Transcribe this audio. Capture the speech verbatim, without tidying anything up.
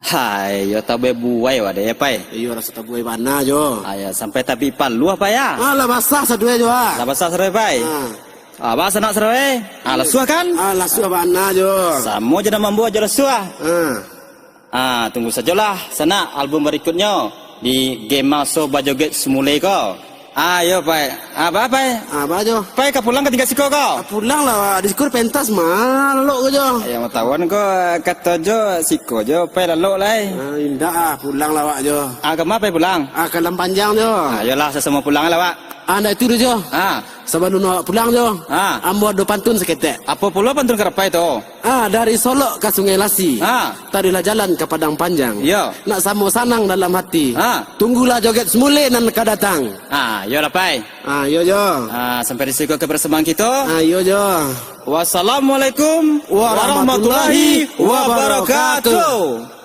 Hai, yo tabuai buai wak deh, Pai. Iyo, raso tabuai bana jo. Ah, yo, sampai tabik paluah, Pai, ya. Ah, lah basah saduai jo, ah. Lah basah saduai, Pai. Ah. Ah, ba sanak saduai. Ah, lasuah kan? Ah, lasuah bana jo. Samo jo nan mambuek jo lasuah. Ah. Ah, tunggu sajolah, sanak, album barikutnyo di Game Maso Bajoget Sumulai ko. Ah, yo, Pai. Ah, ba, Pai? Ah, ba jo. Pai ka pulang ka tingga siko ko? Ah, pulang lah, di siko pentas mah, lalok ko jo. Yo, matahuan ko, kato jo, siko jo, Pai lalok lai. Ah, indak ah, pulang lah wak jo. Ah, kama Pai pulang? Ah, ka Padang Panjang jo. Ah, yolah, sasamo pulang lah wak. Ah, ndak itu dulu jo. Ah. Sabalun awak pulang jo. Ah. Ambo ado pantun saketek. Apo pulo pantun karapai tu? Ah, dari Solok ka Sungai Lasi. Ah. Taruihlah jalan ka Padang Panjang. Yo. Nak samo sanang dalam hati. Ah. Tunggulah joget Sumulai nan ka datang. Ah, yo lah, Pai. Ah, yo jo. Ah, sampai di siko kebersamaan kito. Ah, yo jo. Wassalamualaikum warahmatullahi wabarakatuh.